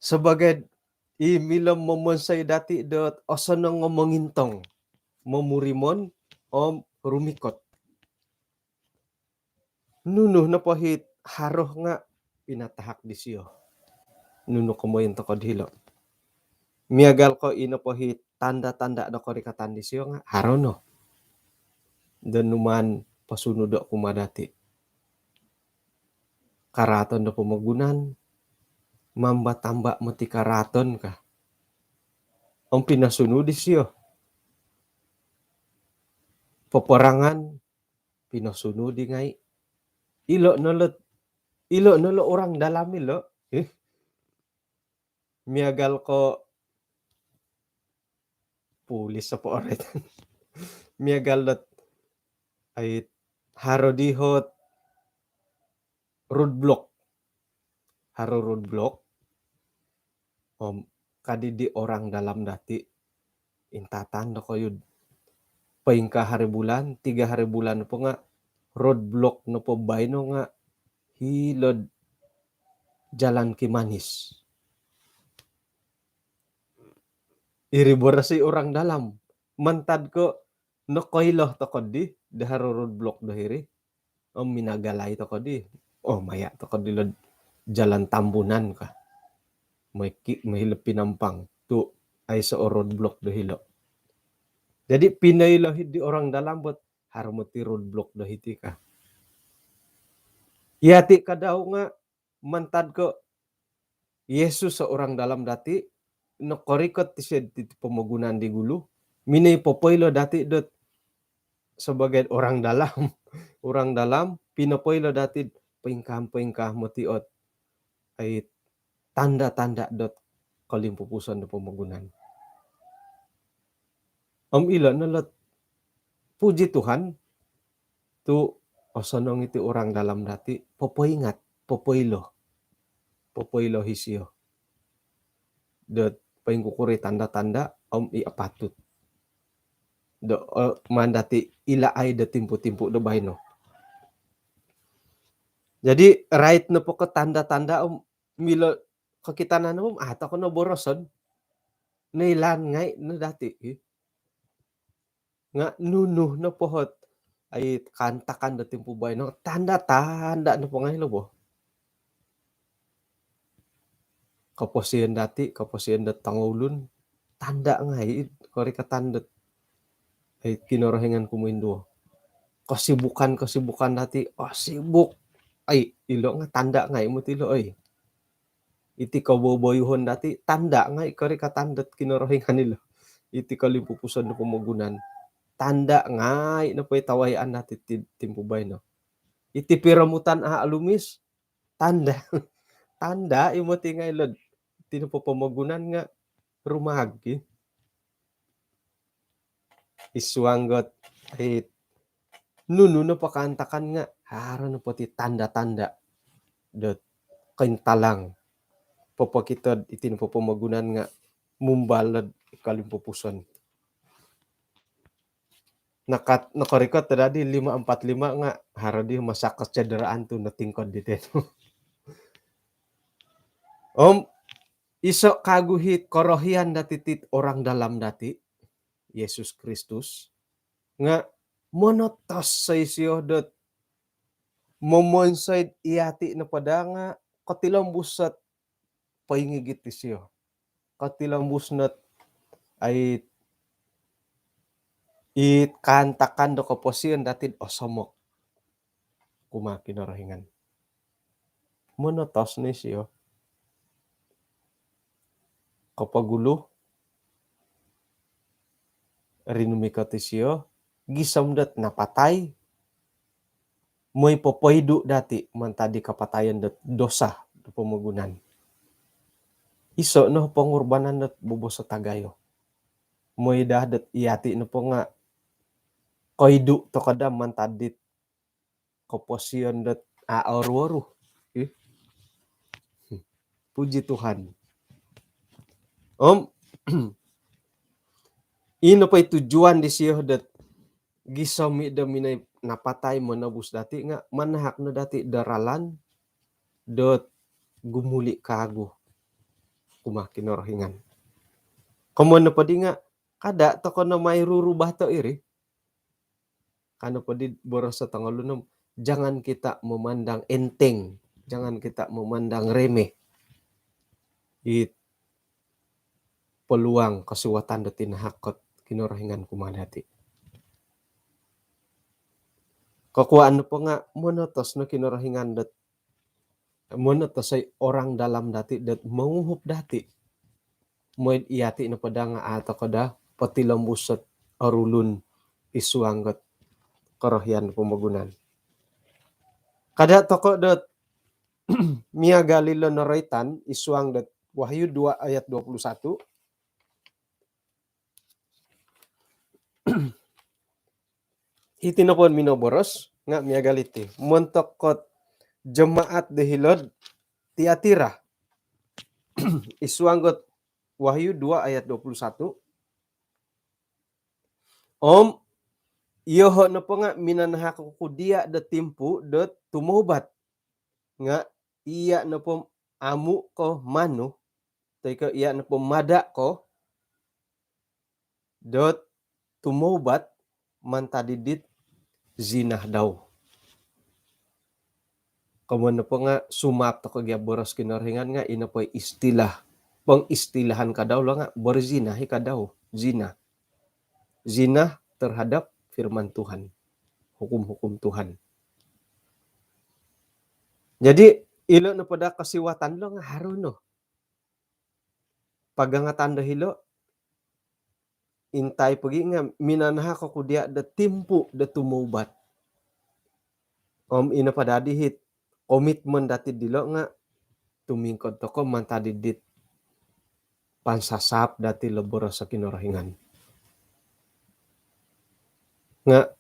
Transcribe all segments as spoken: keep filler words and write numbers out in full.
sabaagi i milo momonsoi dati dot osonong o mongintong, momurimon om rumikot. Nunu nopo it haro nga pinatahak disio. Nunu komoyon toko dilo? Miagal ko i nopo it tanda-tanda do korikatan disio nga haro no. Dan numaan posunudo kumaa dati. Karaaton do pomogunan, mamba-tamba moti karaaton ka. Om pinosunud disio. Peperangan, pinosunud di ngai. Ilo no lo, ilo no lo orang dalam ilo. Eh? Miagal ko pulis apa orang? Miagal dot ai haro di ot roadblock. Haro roadblock. Om kadi di orang dalam dati, intatan do koyud. Poingkaa hari bulan, tiga hari bulan po nga roadblock nopo baino nga hilo'd Jalan Kimanis. Iri borosi orang dalam. Mantad ko nokoilo toko di, do haro roadblock do hiri. Om minagalai toko di. Oh, maya toko di lo Jalan Tambunan ka. Mai ki, mai hilo Penampang. Tu aiso roadblock do hilo. Jadi pinoilo hiti orang dalam buat haro moti roadblock do hiti ka. Yati kadau nga mantad ko Yesus seorang dalam dati, nokorikot isio diti pomogunan di gulu, minoi popoilo dati dot sebagai orang dalam, orang dalam, pinopoilo dati poingkaa-poingkaa moti ot ai tanda-tanda dot kolimpupuson do pomogunan. Om ilo no lot, puji Tuhan, tu osonong iti orang dalam dati, popoingat, popoilo. Popoilo isio. Dot poingkukuro i tanda-tanda, om i apatut. Do, eh, maan dati ilaai do timpu-timpu do baino. Jadi, rait nopo ko tanda-tanda, om milo kokitanan om, ah, toko no boroson. Noilaan ngai no dati, eh. Nga nunu nopo ot ai kaantakan do timpu baino, tanda-tanda nopo ngai lo bo. Koposion dati, koposion dot tongoulun, tanda ngai korikatan dot ai Kinorohingan kumoinduo. Kesibukan-kesibukan dati, oh, sibuk. Ai, ilo nga tanda ngai moti ilo, oi. Iti koboboyuhon dati, tanda ngai korikatan dot Kinorohingan ilo. Iti kolimpupuson do pomogunan, tanda ngai nopo i tawayaan dati ti-, timpu baino. Iti piromutan a alumis, tanda. Tanda i moti ngai lo. Iti nopo pomogunan nga rumaag ki. Id suang dot, eh, nunu nopo kaantakan nga haro nopo ti tanda-tanda dot kointalang. Popokito iti nopo pomogunan nga mumbal dot kolimpupuson. Nakat, nokorikot tadi lima empat lima nga haro di masa kecederaan tu notingkod di tenu. Om iso kagu it korohian dati ti orang dalam dati, Yesus Kristus, nga monotos isio dot momonsoi id yati nopo daa nga kotilombus ot poingigit isio. Kotilombus not ai it kaantakan do koposion dati dot osomok kumaa Kinorohingan. Monotos no isio. Kopogulu, rinumikot isio, gisom dot napatai, moi popoidu dati mantad di kapatayon dot dosa do pomogunan. Iso no pongurbanan dot bobos tagayo. Moi daa dot yati nopo nga koidu toko daa mantad dit koposion dot a oru-oru. Ih. Puji Tuhan. Om, ino po i tujuan disio dot gisom i do minoi napatai monobus dati nga manahak no dati do ralan dot gumuli kagu. kumaa Kinorohingan. Komoyon nopo di nga' kada' toko' no mai rurubato' iri. Ka nopo di boros o tongolun om, jangan kita memandang enteng, jangan kita memandang remeh i peluang kosiwatan do tinahak ot Kinorohingan kumaa dati'. Kokuaan nopo nga' monotos no Kinorohingan dot, monotos oi orang dalam dati' dot monguhup dati'. Mooi do iyati' nopo daa nga' a' toko' daa potilombus ot orulun id suang dot korohian pomogunan. Kada' toko' dot miagal ilo noroitan id suang dot Wahyu dua ayat dua puluh satu. Hiti nopo minoboros nga' miagal iti montok ot jemaat do hilo'd Tiatira. Id suang dot Wahyu dua ayat dua puluh satu. Om iyoho' nopo nga' minanahak oku diya' do timpu' do tumoubat. Nga' iya' nopo amu' ko manu, toi ko' iya' nopo mada' ko dot tumoubat mantad id dit zina dau. Komoyon nopo nga' sumaap toko' gia boros Kinorohingan nga' ino po istilah, pengistilahan ka dau lo nga' berzina i ka dau, zina. Zina terhadap firman Tuhan, hukum-hukum Tuhan. Jadi ilo nopo daa kosiwatan lo nga' haro no pagangatan do hilo'. Intai pogi nga' minanahak oku diya' do timpu' do tumoubat. Om ino po daa di hit komitmen dati' dilo' nga' tumingkod toko' mantad id dit pansasaap dati' lo boros o Kinorohingan. Nga'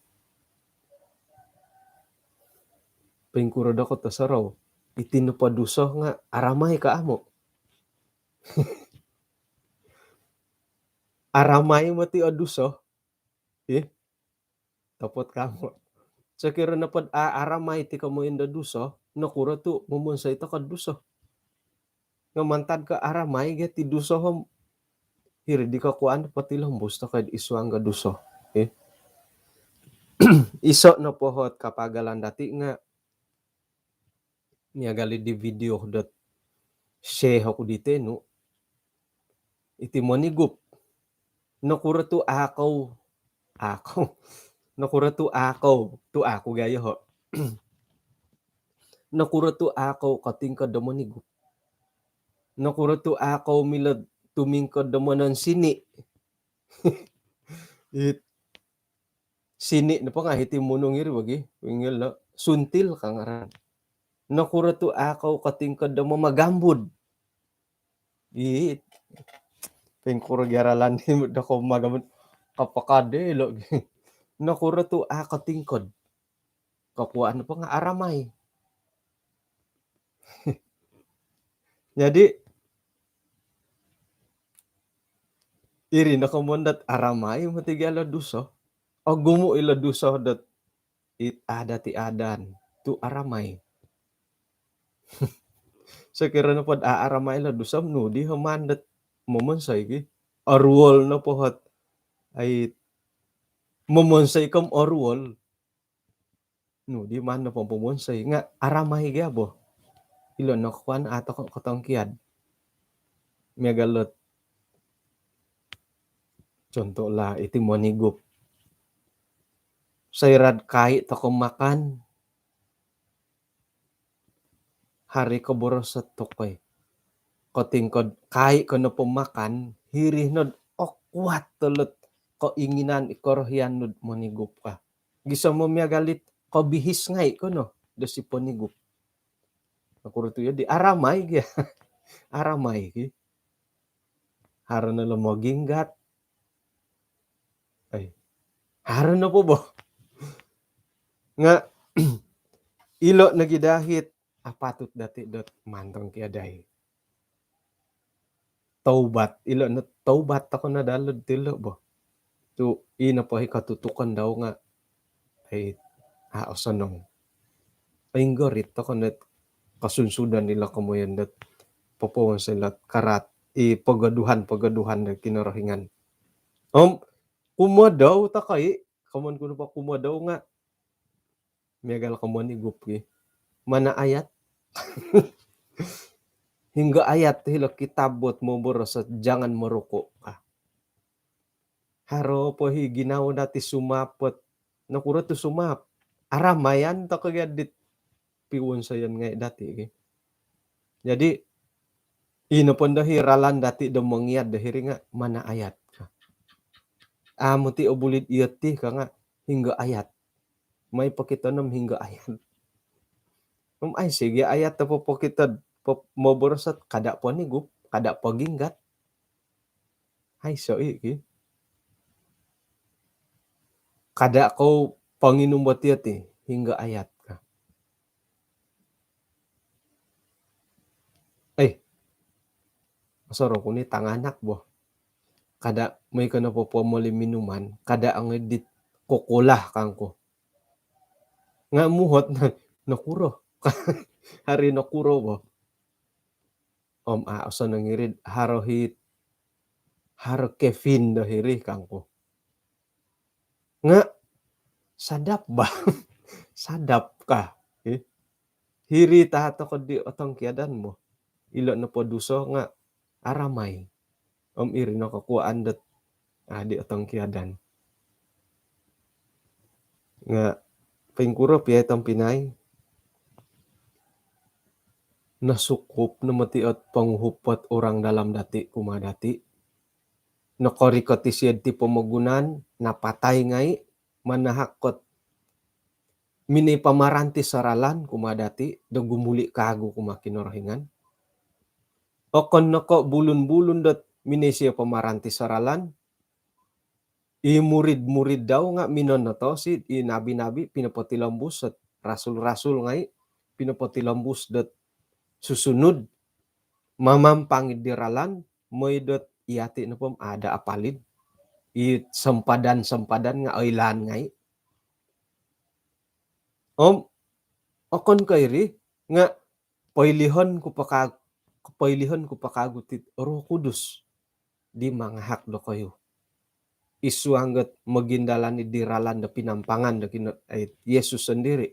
poingkuro doko' tosorou, iti nopo duso nga' aramai ko amu'? Aramai moti o duso. Ih, topot ko amu'? Sokiro nopod a' aramai ti komoyon do duso, nokuro tu' momonsoi toko'd duso? Nga' mantad ko aramai gia ti duso om, hiri di kokuaan potilombus toko' id suang do duso. Ih. Iso' nopo ot kapagalan dati' nga' miagal di video dot share oku di tenu, iti monigup. Nokuro tu' a' kou, a' kou, nokuro tu' a' kou, tu' aku gayo ho. Nokuro tu' a' kou kotingkod do monigup? Nokuro tu' a' kou milo tumingkod do mononsini'? It sini' nopo nga' hiti munung iri bagi, wingil no, suntil ka ngaran. Nokuro tu' a' kou kotingkod do momogambud? Ii, poingkuro gia ralan doko' momogambud? Kapakade ilo' gi. Nokuro tu' a' kotingkod? Kokuaan nopo nga' aramai. Jadi iri no komoyon dot aramai moti gia lo duso. Ogumu' ilo duso dot it adat i adan tu' aramai. Sokiro nopod a' aramai lo duso, nu di ho maan dot momonsoi ki? Oruol nopo ot, ai, momonsoi ko om oruol. Nu di maan nopo pomonsoi nga' aramai gia bo. Ilo no kokuaan a' toko' kotongkiad. Miagal dot, contoh lah, iti monigup. Soira'd kai' toko' makan, haro ko boros ot tokoi, kotingkod, kai' ko nopo makan, hiri nod okuat tolo't keinginan i korohian nu'd monigup ka. Gisom miagal dit kobihis ngai' ko no do si ponigup. Nokuro tu' iyo di aramai gia. Aramai ki. Haro no lo moginggat. Ai. Haro nopo bo. Nga' ilo' nogi daa hit apatut dati' dot mantong kiadai. Taubat, ilo' no taubat toko' no daa lo'd tilo' bo. Tu' ino po hi kotutukon dau nga', ai, a' osonong. Inggorit toko' no dot kosunsudan ilo' komoyon dot popowonsoi ilo't karaat i pogoduhan-pogoduhan do Kinorohingan. Om kumodou tokoi, komon ku nopo kumodou nga miagal komon i gup ki. Mana ayat? Hinggo ayat hilo kitab ot moboros ot jangan merokok. Ah. Haro po hi ginawo dati sumaap ot. Nokuro tu sumaap? Aramaian toko gia dit piwonsoyon ngai dati ki. Jadi, ino pondo hi ralan dati do mongiad do hiri nga mana ayat. Amu ti obulid iyo ti ka nga hinggo ayat. Mai pokitonom hinggo ayat. Om aiso gia ayat do popokito, pop-, moboros ot kada ponigup, kada poginggat. Aiso i ki. Kada kou ponginum bo ti ati, hinggo ayat ka. Eh, osorou ku ni tanganak bo. Kada, moi ko nopo pomoli minuman, kada ongoi dit kokolah kangku. Nga muhot no, nokuro. Hari nokuro bo. Om a, osonong iri, haro hi, haro kafein do hiri kangku. Nga sadap bah. Sadap ka. Eh. Hiri taha toko di otongkiadan mo. Ilo nopo duso nga aramai. Om iri no kokuaan dot, ah, di otongkiadan. Nga poingkuro pia i tompinai, nosukup no moti ot ponguhup ot orang dalam dati kumaa dati. Nokorikot isio ti pomogunan, napatai ngai, manahak ot minoi pamaranti soralan kumaa dati, do gumuli kagu kumaa Kinorohingan. Okon no ko bulun-bulun dot minoi isio pamaranti soralan, i murid-murid dau nga minonotosi, i nabi-nabi pinopotilombus, rasul-rasul ngai pinopotilombus dot susunud, mamampang di ralan, moi dot iati nopo ada apalid, i sempadan-sempadan nga oilaan ngai. Om okon ko iri nga poilihon ku paka-, poilihon ku pakagu ti Roh Kudus di mangahak dokoyu. Id suang dot mogindalan di ralan do pinampangan do Kino-, eh, Yesus sondiri.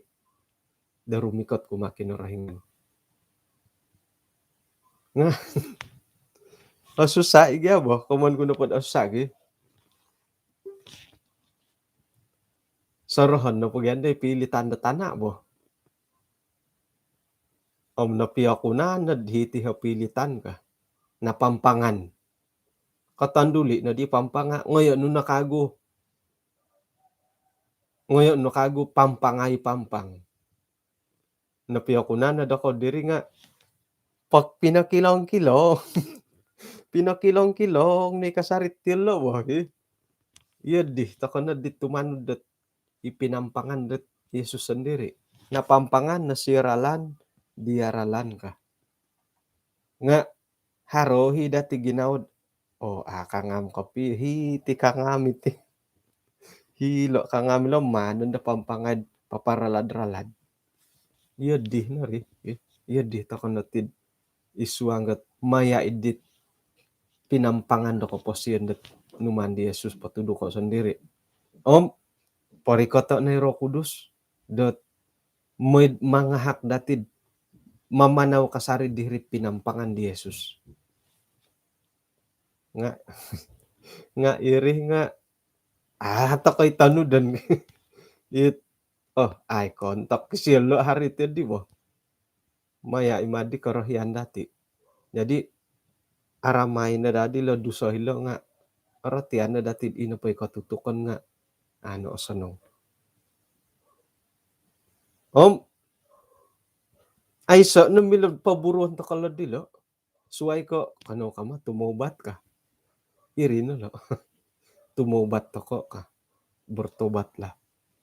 Do rumikot kumaa Kinorohingan. Nga, osusa i gia bo, komon ku nopo osusa gi. Sorohon nopo gia do pilitan do tana bo. Om nopiokunan nod hiti ho pilitan ka. Napampangan. Kotonduli no di pampanga, ngoyo nu no kagu. Ngoyo nu no kagu pampangai pampang. Nopiokunan no doko diri nga pok pinokilong-kilong. Pinokilong-kilong ni kasari tilo bo, hi. Iyo di, toko no di tumanud dot i pinampangan dot Yesus sondiri. Napampangan no sio ralan, dia ralan ka. Nga haro hi dati ginawo, oh, ah, kangam kopi, hiti kangam iti. Hilo kangam ilo manon do pampangad paparalad-ralad. Iyo di no ri, iyo di toko no tid id suang dot maya id dit pinampangan do koposion dot numaan di Yesus potuduko sondiri. Om porikoto no i Roh Kudus dot moid mangahak dati mamanau kasari diri pinampangan di Yesus. Nga, nga iri nga, ah, tokoi tanu dan it, oh, ai kontok kisiolo hari ti di bo. Maya i madi korohian dati. Jadi, aramai no dadi lo duso hilo nga, orotian no dati ino po i kotutukon nga, anu, osonong. Om, aiso no milo poburuon toko lo dilo. Suai ko, kano kama, tumobat ka. Iri no lo. Tumobat toko ka. Bertobatlah.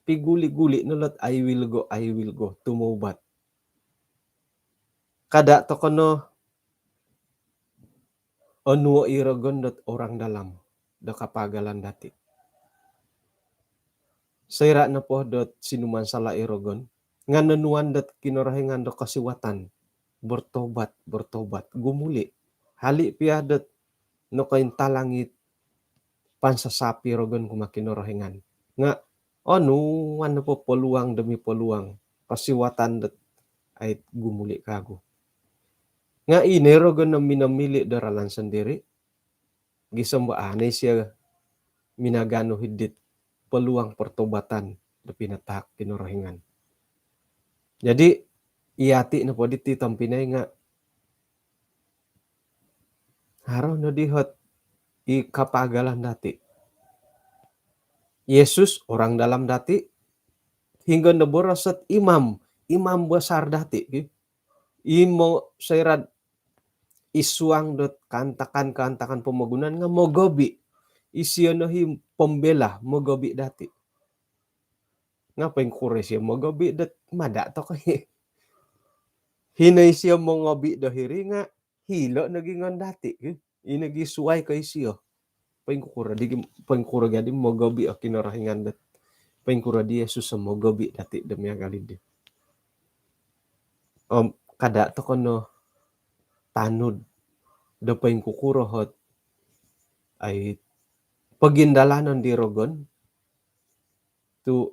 Piguli-guli no lot, I will go, I will go. Tumobat. Kada toko no onuo i rogon dot orang dalam do kapagalan dati. Soira nopo dot sinumansala i rogon, nga nonuan dot Kinorohingan do kosiwatan, bertobat, bertobat, gumuli. Hali' piya dot nokointalang it pansasapi rogon kumaa Kinorohingan. Nga' onuan nopo peluang demi peluang, kosiwatan dot ait gumuli' kagu. Nga' ino i rogon no minomili' do ralan sondiri', gisom ba a' no isio minaganu hidit peluang pertobatan do pinatahak Kinorohingan. Jadi, iyati' nopo diti tompinai nga' haro no dihot i kapagalan dati'. Yesus orang dalam dati', hinggo no boros ot imam, imam besar dati', ki. Imo soira'd isuang dot kaantakan-kaantakan pomogunan nga' mogobi'. Isio no hi pembela, mogobi' dati'. Nga' poingkuro isio mogobi' dot mada' toko' hi. Hino isio mongobi' do hiri nga' hilo' nogi ngon dati', ki. Ino gi suwai ko isio. Poingkuro di, poingkuro gadi mogobi' o Kinorohingan dot, poingkuro di Yesus o mogobi' dati' do miagal iddi. Om kada' toko' no tanud do poingkukuro hot ai pogindalanon di rogon tu'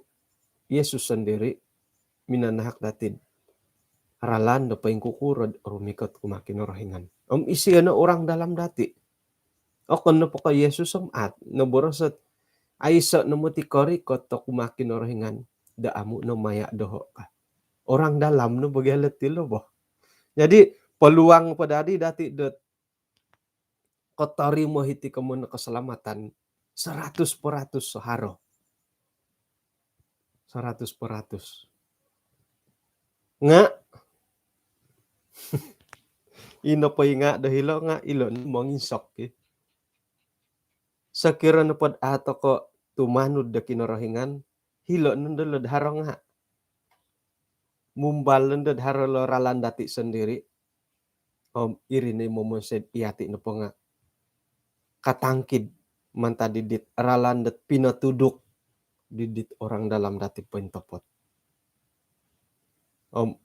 Yesus sondiri' minanahak dati'd ralan do poingkukuro'd rumikot kumaa Kinorohingan. Om isio no orang dalam dati'. Okon nopo ko' Yesus om at noboros ot aiso' no moti korikot do kumaa Kinorohingan do amu' no maya' doho' ka. Orang dalam no bagi alot ilo bo. Jadi, peluang po dadi dati' dot kotorimo hiti komoyon keselamatan seratus peratus haro. Seratus peratus. Nga' ino po i nga' do hilo' nga' ilo' no monginsok, ki. Sokiro nopod a' toko' tumanud do Kinorohingan, hilo' nondo lo'd haro nga'. Mumbal nondo'd haro lo ralan dati' sondiri'. Om iri no i momonsoi'd iyati' nopo nga' katangkid mantad idit ralan dot pinotuduk didit orang dalam dati' pointopot. Om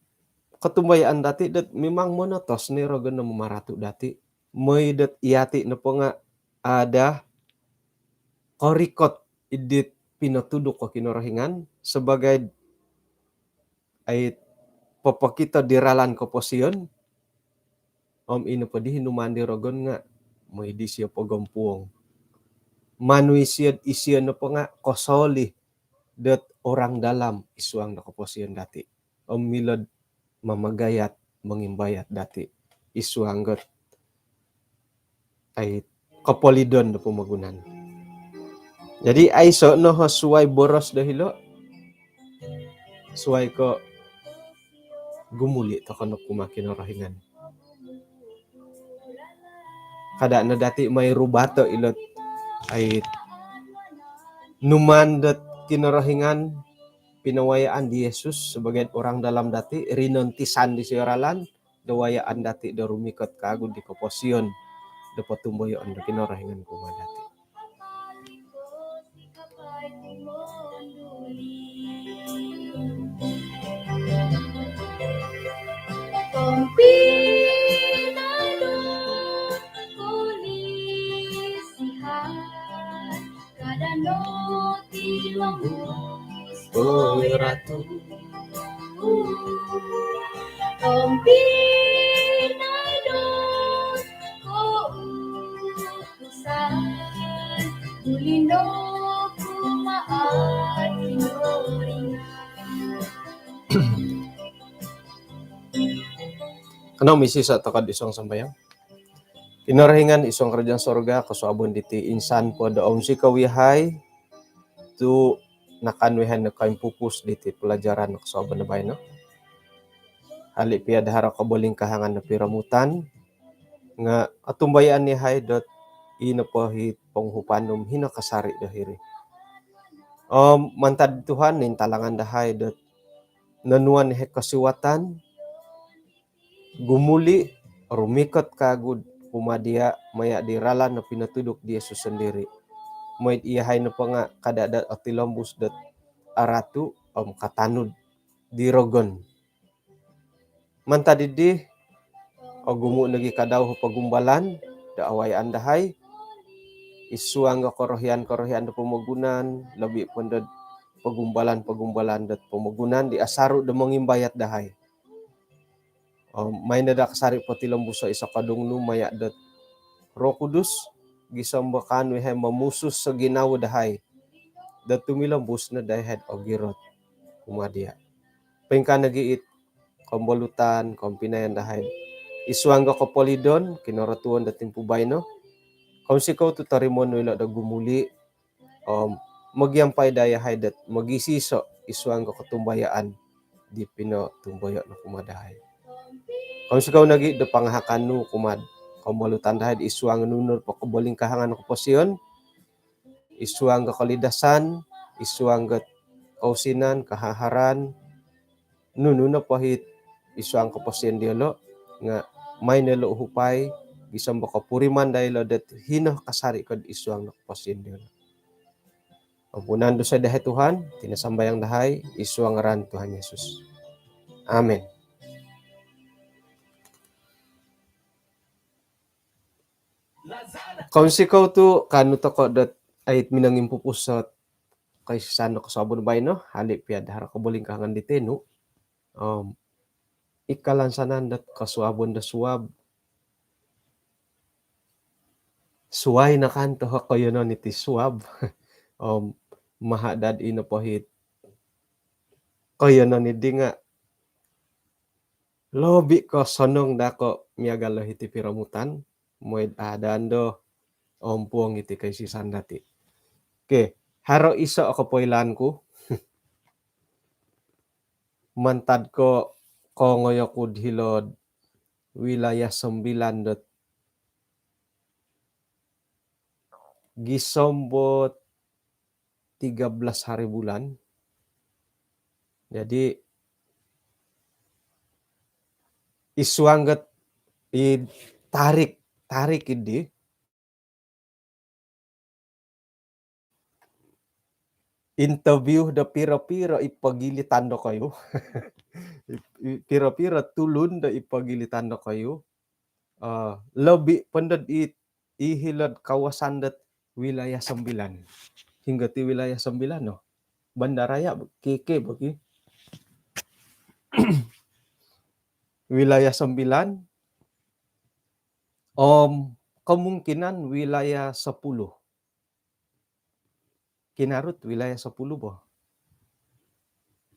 kotumbayaan dati' dot mimang monotos no i rogon do mamaratu' dati'. Moi dot iyati' nopo nga' ada korikot idit pinotuduk ko Kinorohingan sabagai ai popokito di ralan koposion. Om ino po di hinuman di rogon nga' moi di isio pogompuong. Manu isio, isio nopo nga' kosolih dot orang dalam isuang do koposion dati'. Om milo'd mamagayat, mongimbayat dati' isuang dot ai kopolidon do pomogunan. Jadi, aiso' no ho suwai boros do hilo'. Suwai ko' gumuli' toko' no kumaa Kinorohingan. Kada' no dati' mai rubato' ilot ai numan dot Kinorohingan pinowayaan di Yesus sabagai orang dalam dati', rinontisan disio ralan do wayaan dati' do rumikot kagu di koposion do potumboyoon do Kinorohingan kumaa dati'. Tompinai do kolisihan, kada' no tilombus, oi Ratu. Tompinai do koutusan, ulin do kumaat Kinorohingan. Kanou misisa' toko'd isuang sambayang. Kinorohingan isuang karajaan sorga, kosuabon diti insan po do ounsikou iyahai tu' nakaanu iyahai no koimpupus diti pelajaran kosuabon do baino. Hali' piya do haro kobolingkahangan do piromutan, nga' otumbayaan iyahai dot ino po hi ponguhupan nu om hino kasari' do hiri. Om mantad Tuhan, intalangan dahai dot nonuan iyahai kosiwatan gumuli', rumikot kagu'd kumaa diya' maya' di ralan o pinotuduk di Yesus sondiri'. Moi'd iyahai nopo nga' kada' dot otilombus dot aratu' om katanud di rogon. Mantad iddi, ogumu' nogi' kadau o pogumbalan do awayaan dahai id suang do korohian-korohian do pomogunan, lobi' po ndo pogumbalan-pogumbalan dot pomogunan di asaru' do mongimbayat dahai. Om maan no daa kasari' potilombuso' i sokodung nu maya' dot Roh Kudus, gisom do kaanu iyahai momusus o ginawo dahai dot tumilombus no daa iyahai'd ogirot kumaa diya'. Poingkaa nogi' it kombolutan, kompinayan dahai id suang do kopolidon, kinorotuon do timpu baino. Kounsikou tu' torimoon nu ilo' do gumuli', om mogiampai daa iyahai dot mogiiso-iso' id suang do kotumbayaan di pinotumboyo' nu kumaa dahai. Kounsikou nogi' do pangahakan nu kumaa'd kombolutan dahai id suang nunu nopo kobolingkahangan koposion, id suang do kolidasan, id suang do kousinan, kahaharan, nunu nopo it id suang koposion diyolo', nga' maan no ilo' uhupai, gisom do kopuriman daa ilo' dot hino kasari' ko'd id suang do koposion diyolo'. Ampunan dusa dahai Tuhan, iti no sambayang dahai id suang ngaran Tuhan Yesus. Amin. Kounsikou tu' kaanu toko' dot ait minongimpupus ot koisisan do kosuabon baino, hali' pia'd haro kobolingkahangan di tenu. Om i kalansanan dot kosuabon do suab, suwai no kanto o koiyonon iti suab. Om maha' daa'd ino po it koiyonon iddi nga' lobi' kosonong daa ko' miagal do hiti piromutan, moi'd aadaan do ompuong iti koisisan dati'. Okey, haro iso' o kopoilaan ku. Mantad ko' kongoyo ku'd hilo'd wilayah sembilan dot gisom dot tiga belas hari bulan. Jadi id suang dot i tarik, tarik iddi, interview do piro-piro i pogilitan dokoyu. I, i piro-piro tulun do i pogilitan dokoyu. Eh, lobi' po ndo i, i hilo'd kawasan dot wilayah sembilan. Hinggo ti wilayah sembilan no? Bandaraya, K K bagi. Wilayah sembilan, om kemungkinan wilayah sepuluh. Kinarut wilayah sepuluh bo.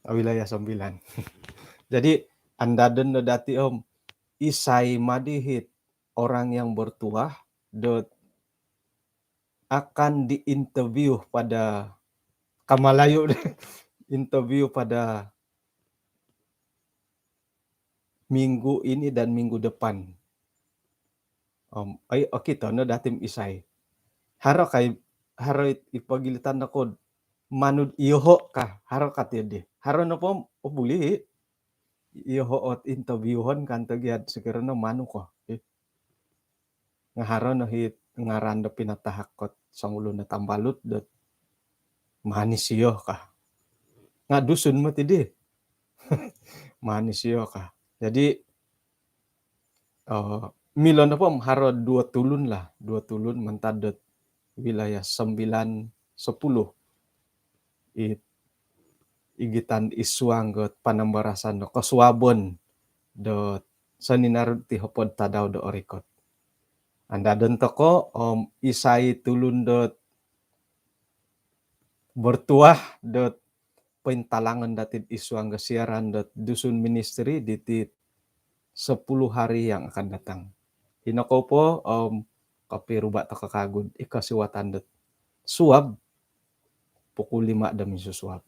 Ah, wilayah sembilan. Jadi, andadon no dati' om isai maddi it orang yang bertuah dot akan diinterview pada, ka Malayu, interview pada minggu ini dan minggu depan. Om, ai, okito no dati' om isai. Haro kai, haro i, i pogilitan dokoyu'd manu'd iyoho' ka, haro ka ti di. Haro nopo om, oh, buli i. Iyoho' ot interviewon kan to gia'd sokiro no manu ko. Eh. Nga' haro no it ngaran do pinatahak ot songulun o tambalut dot Manis iyo ka. Nga' Dusun moti di. Manis iyo ka. Jadi, eh, milo nopo om haro duo tulun lah, duo tulun mantad dot wilayah sembilan, sepuluh. It igitan id suang dot panambarasan do kosuabon dot soninaru' ti hopod tadau do orikot. Andadon toko' om isai tulun dot bertuah dot pointalangon dati'd id suang do siaran dot Dusun Ministry diti sepuluh hari yang akan datang. Hino kou po om kopiruba' toko' kagu'd i kosiwatan dot suab pukul lima do minsusuab.